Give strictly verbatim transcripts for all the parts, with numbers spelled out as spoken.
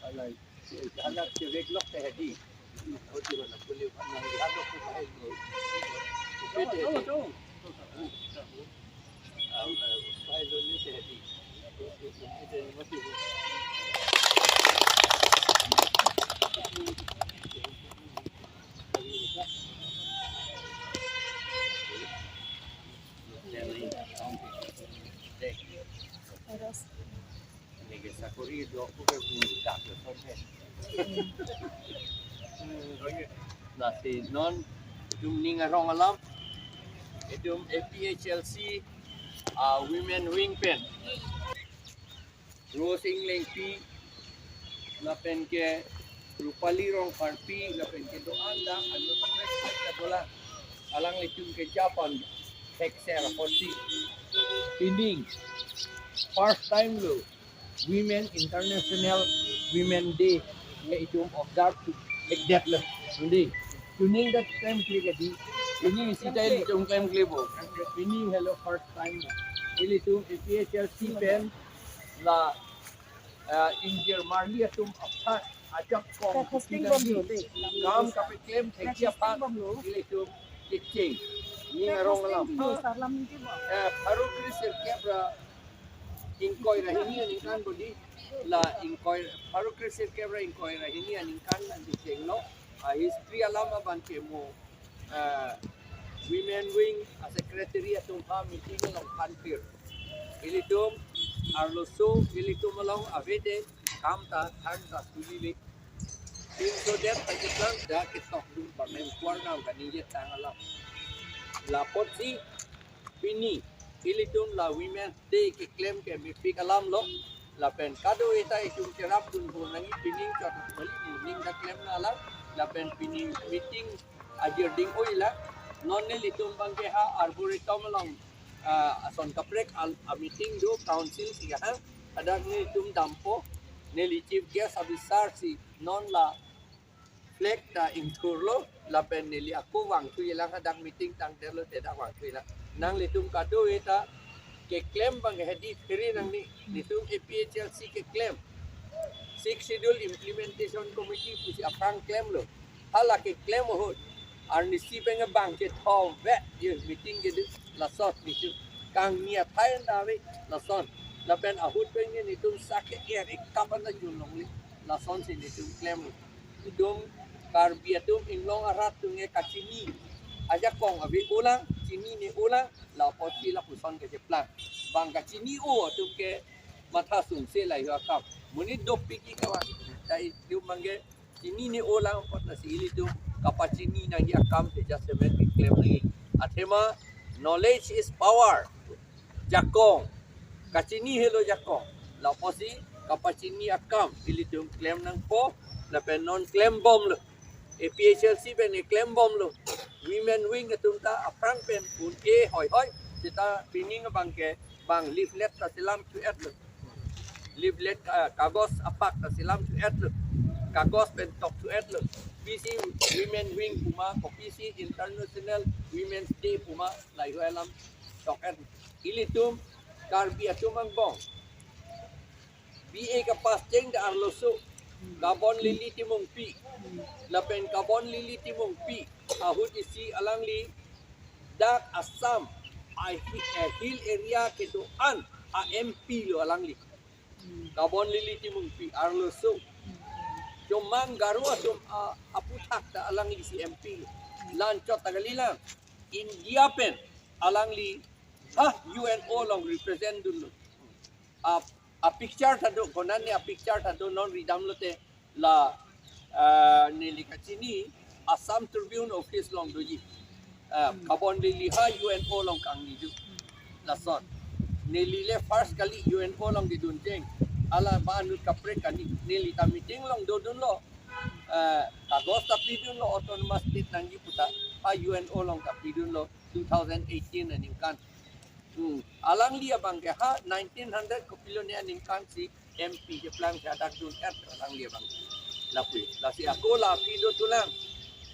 Alai, anak si veklok teh di. Neke sakori do ko ke dak lo so ke. Lasi non itum ning arong alam, itum A P H L C, ah, women wing pen Rose Englengpi, lapen ke Rupali Rongpharpi, lapen ke do-an dak ano tak respect ta bola. Alanglitum ke Japan thekser apotsi pining first time lo Women International Women Day ke itum observe to like that lo. Hindi. Pining dak time kali kadi. Pining isi dai itum time kali bo. Pining helo first time. Ilitum A P H L C pen la, ah, ingjir marli atum aphan ajakong, kam kapeklem thekji aphan ilitum kecheng ning arong alam. Eh, pharo kre sirkep ra ingkoi ra hini aningkan bodi, la ingkoi, pharo kre sirkep ra ingkoi ra hini aningkan nangkechenglo. Ah, history alam abang ke mo, ah, women wing a secretary atum ha meeting along thanpir. Ilitum arloso ilitum along avede kam ta than ta sulile. Inso det ta keplang da ketok dun pamen kuar nang kaningje tang alam. Lapotsi pini ilitum la Women's Day keklem ke mepik alam lo. Lapen kado-eta itum cherap dun ho nangji, pining chot mali ning dak klem na alam. Lapen pining meeting ajirding oila. Non nelitum abang ke ha Arboretum along, ah, ason kaprek al, a meeting do council si ha. Hadak nelitum dampo, neli chief guest abisar si non la flag ta ingthurlo, lapen neli ako vangthuilang, hadak meeting tangdetlo te dak vangthuilang. Nanglitum kado-eta keklem abang hedi phiri nangji, nelitum A P H L C keklem. Sixth Schedule Implementation Committee pusi aphrang klemlo. Hala keklem ahut arnisi pen abang ke thom ve ye meeting ke di lason nelitum kangni athai anta ave lason. Lapen ahut pen nelitum sake er ekap anta jun longle lasonsi nelitum klemlo. Itum Karbi atum inglong arat atum ke kachini ajakong ave olang, chinine olang, lapotsi lapuson kacheplang. Bang kachini-o atum ke matha sungse lahei akam. Monit dopik ke kawan. Ta itum abang ke chinine olang apot lasi ilitum kapachini nangji akam te jasemet keklem nangji. Athema knowledge is power. Jakong. Kachini helo jakong. Lapotsi kapachini akam ilitum klem nangpo, lapen non klembomlo. A P H L C pen keklembomlo. Women wing atum ta aphrang pen un-e hoi hoi. Seta pining abang ke bang leaflet ta selam thu-etlo. Leaflet, ah, kagos apak ta selam thu-etlo. Kagos pen tok thu-etlo. Pisi women wing puma, kopisi International Women's Day puma, lahei alam tok-et. Ilitum Karbi atum angbong B A kapass cheng ta arloso Kabon Lily Timungpi. Lapen Kabon Lily Timungpi ahut isi alangli dak Assam a hi-, eh, hill area kedo-an a M P lo alangli. Kabon Lily Timungpi arloso. Chomang Garo atum a, aputhak ta alangli si M P lo. La anchot ta kalilang. India pen alangli ha U N O along represent dunlo. A, a picture ta do, konane a picture ta do non ridamlote la, ah, neli kachini Assam Tribune office along doji. Ah, Kabon Lily ha U N O along kangni do. Lason. Neli le first kali U N O along kedun cheng. Hala ba anut kaprek kani. Neli ta meeting along dodunlo. Ah, kagos ta pidunlo autonomous state nangji pu ta. Ha U N O along ta pidunlo two thousand eighteen aningkan. Hmm. Alangli abang ke ha nineteen hundred kopilone aningkan si M P keplang ke hadak dun-et alangli abang. Lapu. Lasi ako la aphi dothulang.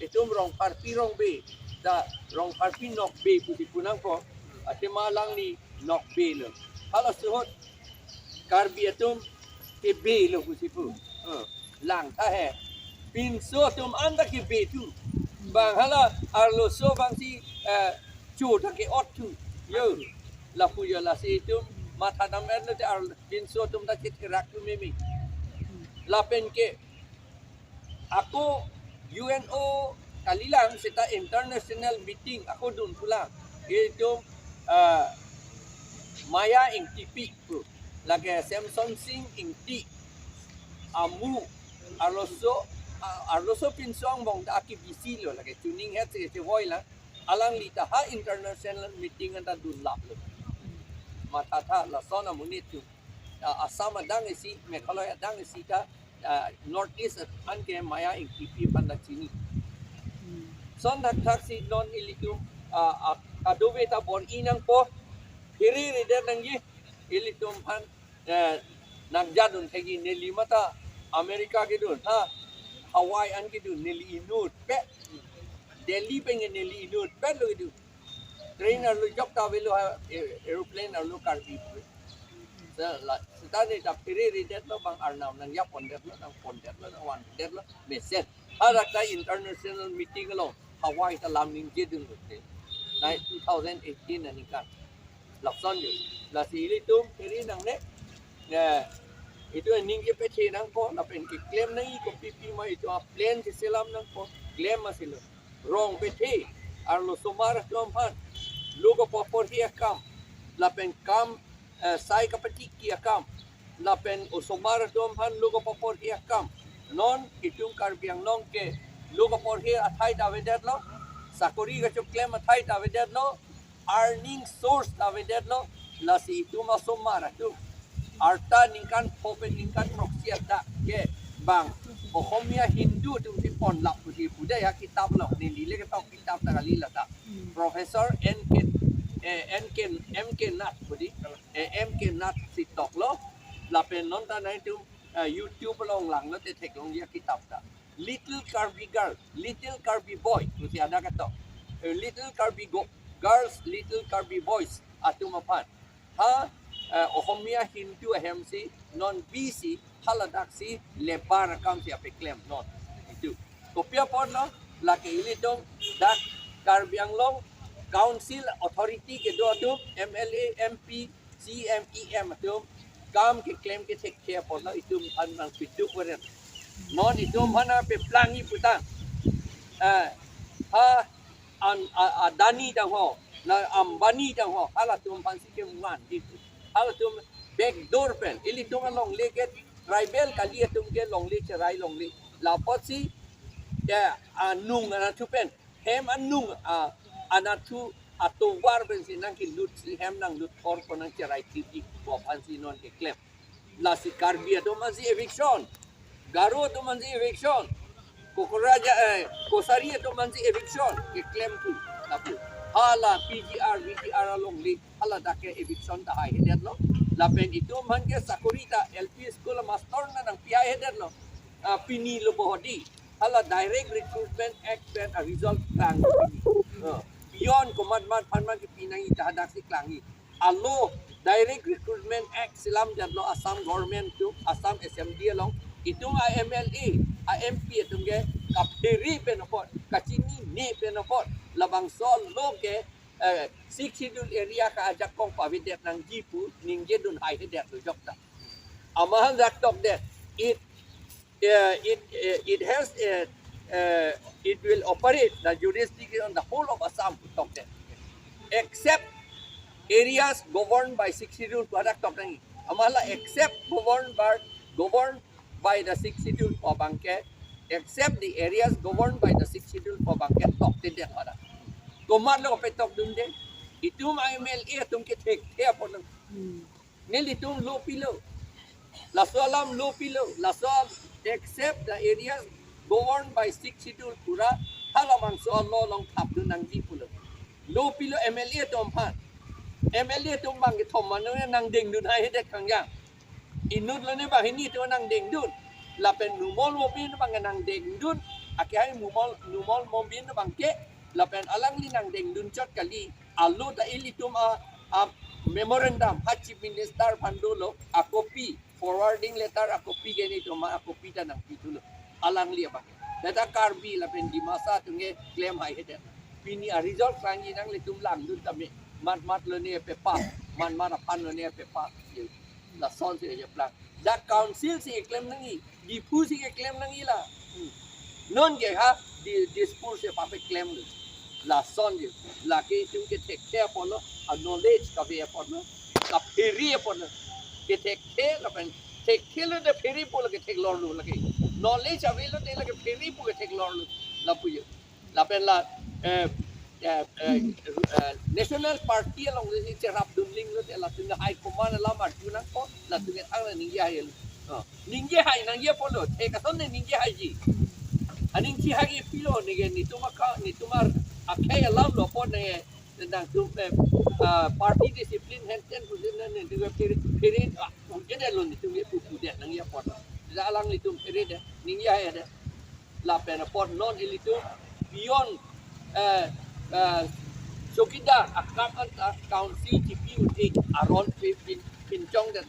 Itum Rongpharpi Rongbe. Da Rongpharpi Nokbe pusi pu nangpo. Athema alangli Nokbe lo. Halaso ahut Karbi atum kebelo pusi pu. Eh, lang tha he. Pinso atum anta kebe tu. Bang hala arloso abangsi, eh, cho ta ke-ot tu. Yo. Lapu yo lasi itum matha dam-et lote ar pinso atum ta chetherak tu meme. Lapen ke ako U N O kalilang seta international meeting ako dun pulang. Itum, ah, Maya Ingtipi pu. Lake Samson Sing Ingti amu arloso, ah, arloso pinso angbong ta aki bisi lo lake chuning het se chevoi la. Alangli ta ha international meeting anta dun lap lo. Matha tha lason amonit tu. Ah, Assam adang isi, Meghalaya adang isi ta, ah, North East an ke Maya Ingtipi aphan ta chini. Lason thakthak si non ilitum, ah, ah, kadove ta bor-i nangpo, phere redet nangji, ilitum aphan, eh, nangja dun thekji, neli mata America kedun, ha, Hawaii an kedun, neli inutpet, Delhi pen neli inutpet lo kedun. Train arlo jok ta avelo ha, aer-, aeroplane arlo Karbi pu. Sa la, seta ne ta phere redet lo bang arnam nangja pondet lo, nangpondet lo, nangvandet lo, mesen. Hadak ta international meeting along Hawaii ta lam ningje dun lote. Nai two thousand eighteen aningkan. Lason yo. Lasi ilitum phere nangne. Ya, itum ningje pethe nangpo, lapen keklem nangji kopi pi ma itum a-plan cheselam nangpo, klem ma silo. Rong pethe, arlo osomar atum aphan, lo kapaporhi akam, lapen kam, eh, sai kapatiki akam, lapen osomar atum aphan lo kapaporhi akam. Non itum Karbi Anglong ke lo kaporhi athai ta avedetlo, sakori kachoklem athai ta avedetlo, earning source ta avedetlo, lasi itum asomar atum arta ningkan pho pen ningkan throksi adak ke bang Ohomia Hindu atum si ponlap pusi pu dei ha kitap along, neli le ketok kitap ta kali lata. Professor N K, eh, N K, M K Nath pu dei, eh, M K Nath si toklo, lapen non ta nai itum, eh, YouTube along langlo te theklongji akitap ta. Little Karbi Girl, Little Karbi Boy, pusi hadak ketok. Eh, Little Karbi Go-, Girls, Little Karbi Boys atum aphan. Ha, eh, Ohomia Hindu ahem si, non B C, haladak si, labour akam si apeklem non. Itum. Kopi apotlo, lake ilitum, dak Karbi Anglong, Council Authority kedo atum, M L A, M P, C M, E M atum, kam keklem kethekthe apotlo, itum aphan nangpiduk veren. Non itum aphan nangpeplangji putang. Eh, ha, an, a, Adani tangho, la Ambani tangho, halatum aphan si kemuan di. Halatum backdoor pen, ilitum alongle ke tribal kali atum ke longle cherai longle. Lapotsi, ya, anung anathu pen, hem anung, a, anathu atovar pensi nangkelut si hem nanglut thor ko nangcherai thirji pu aphan si non keklem. Lasi Karbi atum aphan si eviction. Garo atum aphan si eviction. Kokrajhar, eh, Kachari atum aphan si eviction keklem tu. Lapu. Hala P G R, V G R alongle, haladak ke eviction ta haihedetlo. Lapen itum aphan ke sakori ta L P school master na nangpi haihedetlo. Ah, pini lo bohodi. Hala Direct Recruitment Act pen a-result klang pini. Ah, beyond komat mat aphan ma kipi nangji ta hadak si klangji. Alo Direct Recruitment Act selamdetlo Assam government atum, Assam Assembly along. Itum a-M L A, a-M P atum ke kaphere pen apot, kachinine pen apot, labangso alo ke, eh, Sixth Schedule area ka ajakong pavedet nangji pu ningje dun haihedetlo jokta. Amat hadak tokdet, it, eh, it, eh, it has, eh, eh, it will operate the jurisdiction on the whole of Assam tokdet. Except areas governed by Sixth Schedule pu hadak tok nangji. Amat la except governed by, governed by the Sixth Schedule pu abang ke, except the areas governed by the Sixth Schedule pu abang ke toktedet hadak. Komatlo petokdunde, itum a-M L A atum kethekthe apot nang. Hmm. Nelitum lo pilo. Laso alam lo pilo. Laso al-, except the areas governed by Sixth Schedule pura, halabangso alo along thapdun nangji pulo. Lo pilo M L A atum aphan. M L A atum bang kethom mano ya nangdengdun haihedet kangjang. Inut lone banghini atum nangdengdun. Lapen Numal Momin bang nangdengdun. Akehai Numal, Numal Momin bang ke. Lapen alangli nangdengdun chot kali. Alo ta ilitum a, a, Memorandum ha Chief Minister aphan dolo, a copy, forwarding letter a copy ke netum ma a copy ta nangpithulo. Alangli abang. Data Karbi lapen Dimasa atum ke klem haihedet. Pini a result klangji nanglitum langdun tame. Mat mat lone pepa, mat mat aphan lone pepa. Lasonsi keplang. Dak council si keklem nangji, Diphu si keklem nangji la. Hmm. Non ke ha di Dispur si pape klemlo. Lasonsi, lake itum kethekthe apotlo, a knowledge kave apotlo, kaphere apotlo. Kethekthe lapen, thekthe lote phere pu la ketheklorlo lake. Knowledge avelo te lake phere pu ketheklorlo. Lapu jo. Lapen la, eh, eh, eh, eh, National Party alongsi cherap dunlinglo te latum high command alam arju nangkok, latum ke thang la ningje hailo. Oh, ningje hai nangji apotlo, thek ason ne ningje haiji. Aning si haiji pilo neke netum aka, netum ar akhei alamlo apot ne nangtum, eh, ah, party discipline hand ten pusi ne netum ke phere, phere, ah, mungkin lo netum ke pupu det nangji apot. Dak alanglitum pheredet, ningje haidet. Lapen apot non ilitum beyond, eh, eh, chowkidar akam anta council chipi un-e aron pi-, pin-, pinchongdet.